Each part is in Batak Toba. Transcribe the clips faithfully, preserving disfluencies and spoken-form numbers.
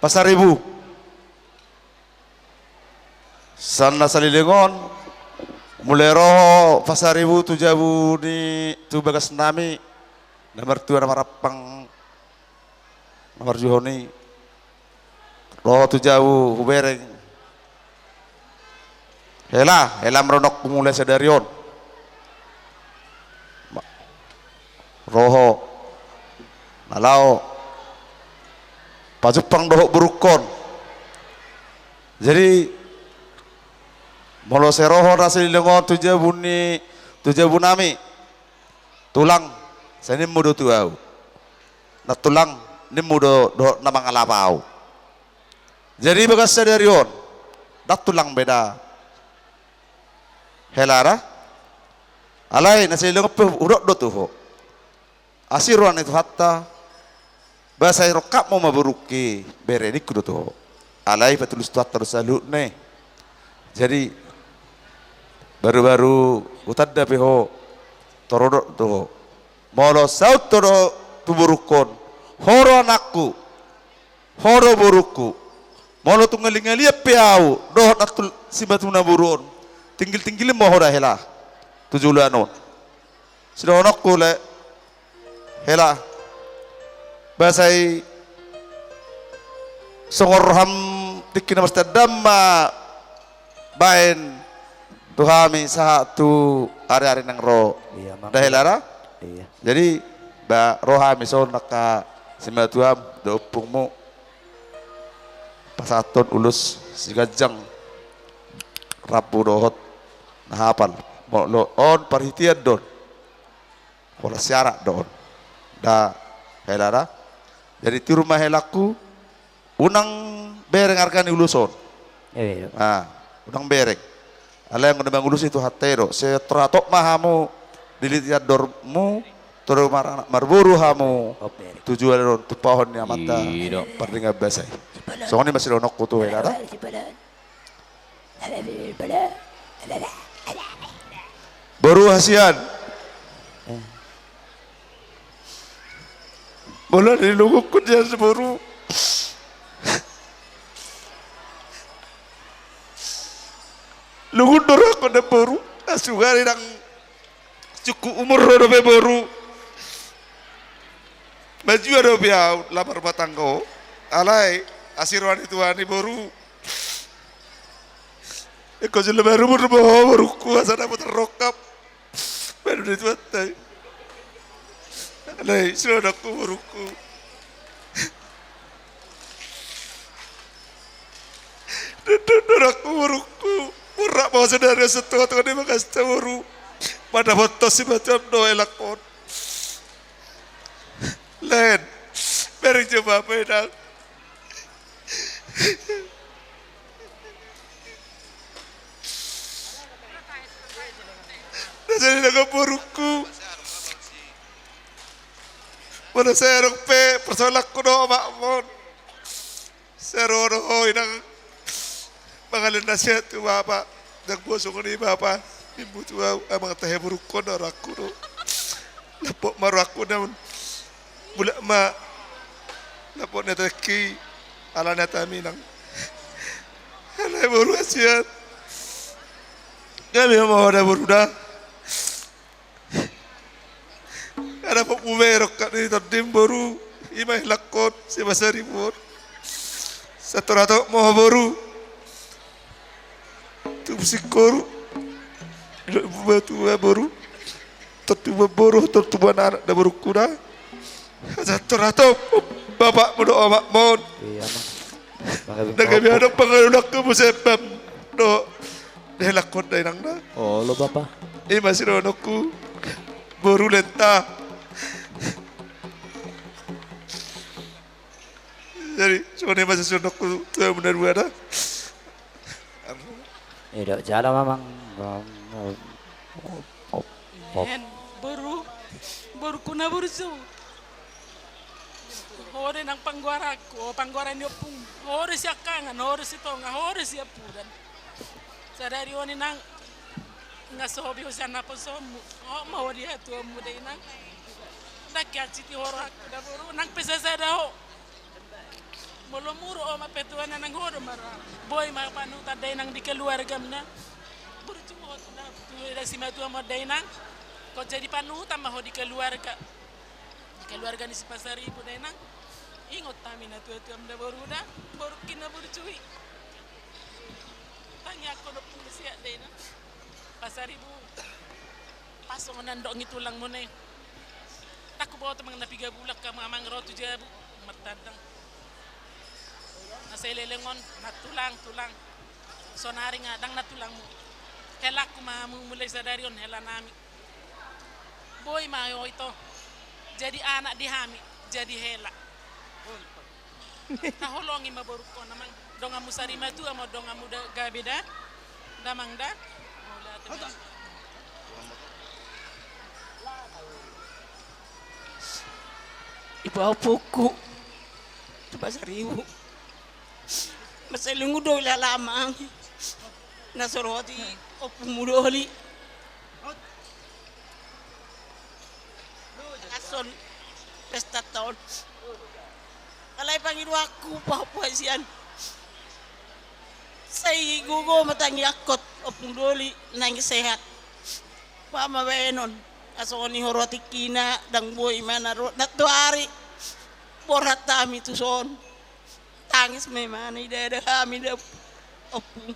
Pasaribu. Sian na saleleng on, mulai ro ho Pasaribu tu jabu ni tu bagas nami, na martua na marampang, na marjuhon i, ro ho tu jabu hubereng. Hela, hela ma dohononku mulai sadari on. Ma-, ro ho, na laho pajumpang dohot borungkon. Jadi, molo sai ro ho na saleleng on tu jabu ni, tu jabu nami, tulang, sai nimmu do tu ahu. Na tulang, nimmu do dohot na mangalap ahu. Jadi bagas sadari on, ndang tulang be da. Hela da. Alai na saleleng on pe hudok do tu ho. Asi roha ni Tuhanta, ba sai rongkapmu ma borungki, bere, ningku do tu ho. Alai patulus Tuhanta do saluhutna i. Jadi, baru-baru hutanda pe ho, tor hudok do tu ho. Molo saut ho do tu borungkon, ho do anakku, ho do borungku. Molo tung ngali-ngalian pe ahu dohot na tul-, simatuna boru on, tinggil-tinggilhon ma ho da hela tu joloan on. Sidohononku le, hela, ba sai songon roham tingki na marsitandaon ma baen tu hami sahat tu ari-ari naeng ro. Iya, Mang. Da hela da? Iya. Jadi, ba ro hami songon angka simatuam dohot ompungmu, pasahathon ulos siganjang rambu dohot na hapal. Molo on parhitean do on. Holan siarak do on. Da, hela da. Jadi tiur ma helangku, unang bereng arga ni ulos on. Iya, iya. Ah, unang bereng. Alai anggo na mangulusi Tuhanta i do. Sai tor hatop ma hamu diliti andormu, tor maranak marboru hamu. Oh, bereng. Tu joloan on tumpahon ni Amanta. Iya, do. Pardenggan basa i. Songon i ma sidohononku tu hela da. Boru hasian. Molo di lungunku dia boru. Lungun do rohangku da boru. Asugari nang cukup umur ro dope boru. Matua dope ahu lam marumah tangga. Alai asi roha ni Tuhan i boru. Ingkon jolo marumur do ho borungku asa dapot rongkap. Baru di Tuhanta i. Alai sidohononku borungku. Dondon do rohangku borungku. Murrak ma ho sadari on sian tonga-tonga ni bagasta boru. Mandapothon simatuam dohot helangkon. Len. Bereng jo bapa inang. Na jadi na gok borungku. Molo sai adong pe persoalanku dohot omakmu on, sai ro do ho inang. Mangalehon nasihat tu bapa. Ndang boi songon i bapa. Nimmu tu ahu, amang tahe borungkon na rohangku do. Lapot ma rohangku namun. Mulak ma lapot ni hatangki, alani hatami inang. Alai boru hasian. Gabe ma ho da boru da. Ndang dapotmu be rongkap ni tondim boru. I ma helangkon si Pasaribu on. Sai tor hatop ma ho boru. Tubu singkoru. Tubu boru. Tubu boru, tubu anak da borungku da. Sai tor hatop bapakmu dohot omakmu on. Iya, Mang. Ndang gabe adong pangalualuanku muse bam dohot helangkon da inang da. Olo bapa. I ma sidohononku boru lenta. Jadi songon i ma sidohononku tu hamuna dua da. Ido jala mamang. Len, boru, borungku na burju. Ho do inang panggoaranku, o panggoaran ni ompung. Ho do siangkangan, ho do sitonga, ho do siampudan. Sadari on inang, nga so hobi ho sian naposonmu. Ho ma ho di hatuaonmu da inang. Ndang kiansiti ho rohangku da boru, nang pe sasada ho. Molo muruk ho ma pe tu anak nang ho do maro. Boi ma panutan dainang di keluargamuna. Burju ho tu na tu da simatua ma dainang. Ho jadi panutan ma ho di keluarga. Di keluarga ni si Pasaribu dainang. Ingot hami na tua-tua muna boru da. Boru kina burju i. Tangiangkon ompung siat dainang. Pasaribu. Pas songon nandok ni tulangmuna i. Ndang huboto amang na piga bulan hamu amang ro tu jabu. Martandang. Na saleleng on na tulang tulang. Sonari nga ndang na tulangmu. Helangku ma hamu mulai sadari on hela nami. Boi ma ho ito. Jadi anak di hami. Jadi hela. Taholongi ma borungkon amang. Donganmu sarimatua ma donganmu da gabe da. Damang da. Mauliate ma. Ipa ompungku. Tu Pasaribu. Mansai lungun do ulaon amang. Na so ro hami ompungmu doli. Laos on pesta taon. Alai pangidoanku pahompu hasian. Sai gogo ma tangiangkon ompung doli naeng sehat. Baen ma baenon. Asa songon i ho ro tingkina ndang boi ma na ro nantoari. Borhat hami tu son. Tangis ma imana idada hami da ompung.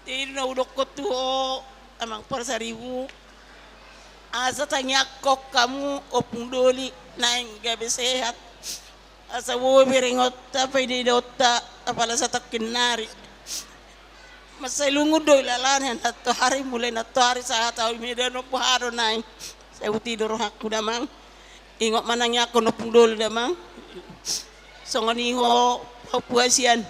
Jadi na hudokkon tu ho amang Pasaribu. Asa tangiangkon hamu ompung doli naeng gabe sehat. Asa boi berengonta paidaonta apala satongkin nari. Mansai lungun do ulaon nantoari mulai nantoari sahat au i Medan on boha do naeng. Sai huti do rohangku damang. Ingot ma tangiangkon ompung doli damang. Songon i ho pahompu hasian.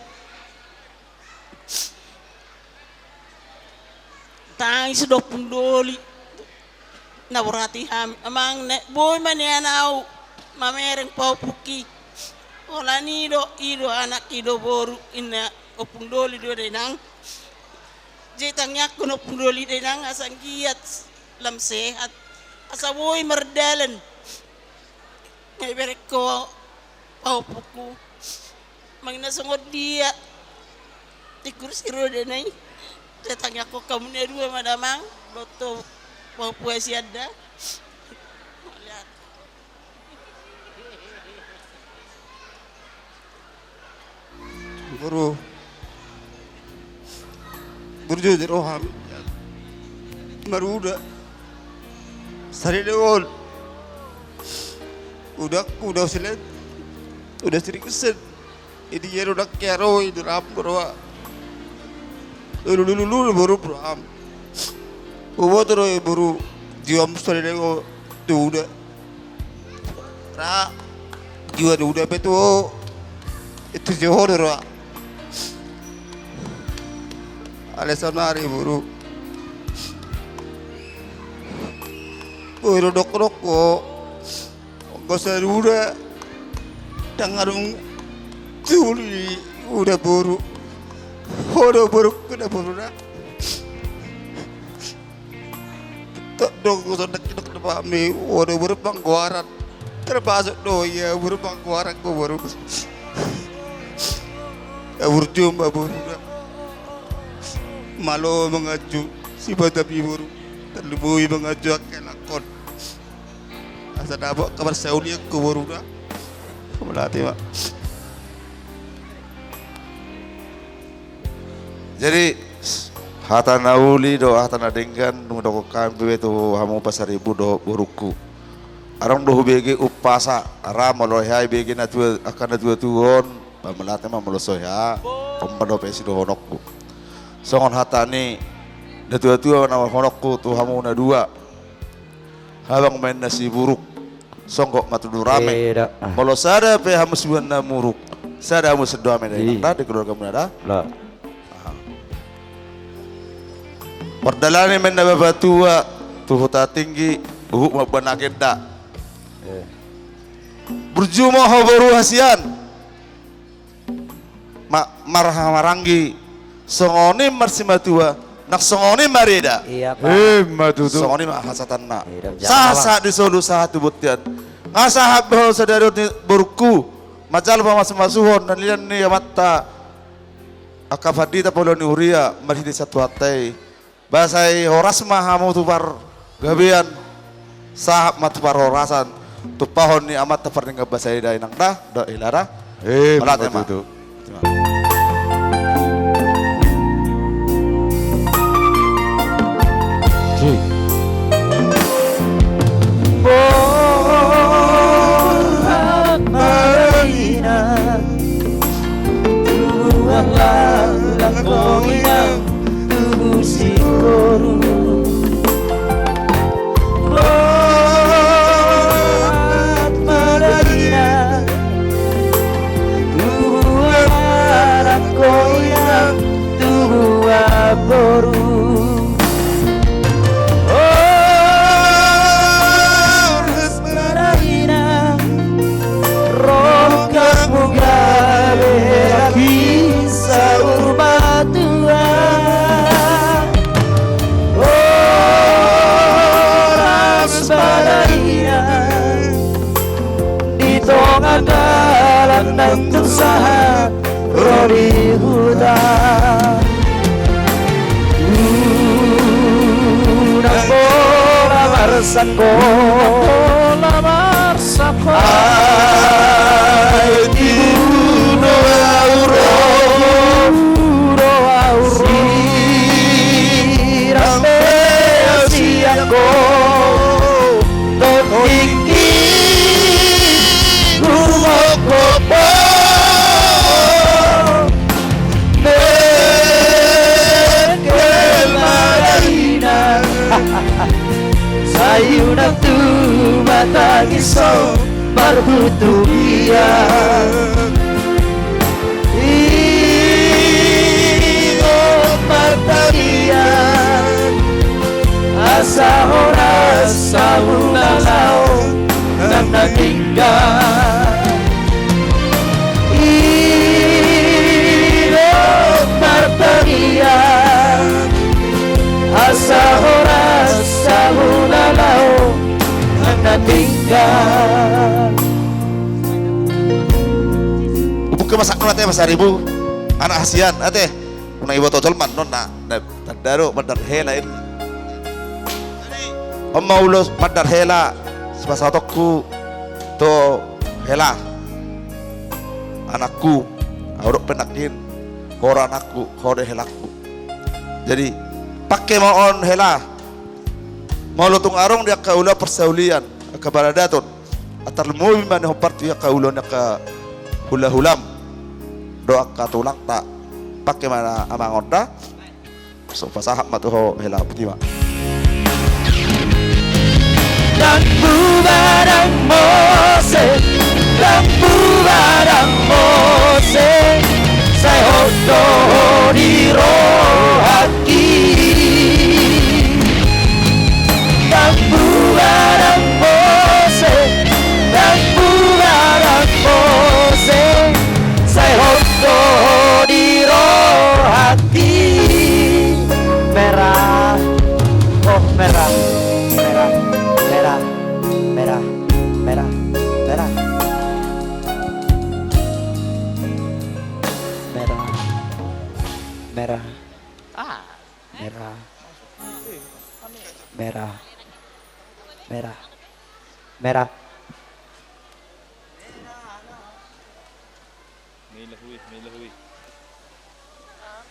Tangis do ompung doli. Na borhat i hami amang na boi ma nian au mamereng pahompungki. Holan i do i do anak i do boru inna ompung doli do dainang. Jadi tangiangkon ompung doli dainang asa anggiat lam sehat. Asa boi mardalan. Nga ibereng ho pahompungku. Manang na songon dia. Di kursi roda na i. Sai tangiangkon hamu na dua ma damang. Dohot pahompu hasian da. Mauliate. Boru. Burju di roham. Maruda. Sari dewan. Uda, uda silet. Uda sering kesen. Ini ya uda kero ini ram roa. Lulu lulu lulu boru ram. Boru tu roa boru. Diam sari dewan. Tu uda. Ra, jiwa do uda pe tu ho. Itu si ho do ra. Alai saonari boru. Boru dok dok ho. Anggo saruda. Ndang adong tuli uda boru. Ho do boru kena boru na. Tok dong sondak dok dapami. Waduh, boru Panggoaran. Termasuk do ia boru Panggoaran ko boru. Ya burju ma boru da. Malo manganju si batami boru. Tarlumobi manganju angka lakon. Asa dapot kabar saulian ko boru da. Mauliate ma. Jadi hata na uli do hata na denggan dung didok hami be tu hamu Pasaribu dohot borungku. Adong do hubege umpasa ra molo hea ibege na tua angka na tua tua on. Ba mauliate ma molo so hea. Ompa dope sidohononku. Songon hata ni na tua tua na dohononku tu hamu na dua. Habang ma inna siburuk. Songgop ma tudu rame. Molo sada pe hamu sibuan na muruk. Sada hamu sidohononku da di keluarga muna da. Pardalani ma inna bapa tua tu huta tinggi. Huhut ma buan agenda. Burju ma ho boru hasian. Ma marhaha maranggi. Songon i marsimatua. Nang songon i mareda. Ima tutu. Songon i ma hasahatanna. Sahat sahat di solu sahat tu bontean. Nga sahat be ho sadari on ni borungku. manjalo pamasumasuon na nilehon ni amanta angka pandita paula ni huria marhite sian Tuhanta i. Ba sai horas ma hamu tu pargabean, sahat ma tu parhorasan, tumpahon ni amanta pardenggan basa i da, inang da, dohot hela da. Eh, mauliate ma. Tutu. Borat ma da inang, tubuan laklak ho inang, tubu singkoru. Borat ma da inang, tubuan anak ho inang, tubuan boru. Horas ma da inang, rongkapmu gabe angka saur matua. Horas ma da inang, di tonga dalan nang tung sahat ro di huta. Unang pola marsangko, unang pola marsangko. Ai tibu do ahu ro, tibu do ahu ro. Sirang pe ahu sian ho, tongtong tingki humophop ho. Dengkel ma da inang, sai unang tu ma tangis ho marhutop ia. Ingot martangiang, asa horas hamu na laho nang na tinggal. Ingot martangiang, asa horas hamu na laho nang na tinggal. Hubuka ma sangkap ate, Mas Aribu, anak hasian ate. Unang iboto jolma annon na, na tanda do mandar hela i. On ma ulos mandar hela sipasahatonku tu hela. Anakku, ahu dok pe nangkin, ho do anakku, ho do helangku. Jadi pangke ma on hela. Molo tung adong di angka ulaon parsaulian, angka paradaton, tarlumobi ma na hombar tu angka ulaon ni angka hulahulam dohot angka tulangta, pangke ma na amang on da. So pasahat ma tu ho hela, botima. Ndang bubar ndang mose, ndang bubar ndang mose, sai hot do ho di rohangki. Ndang bubar ndang mose, ndang bubar ndang mose, sai hot do ho di rohangki. Merah, oh merah, merah, merah, merah, merah, merah. Merah, merah, merah, merah, merah, merah.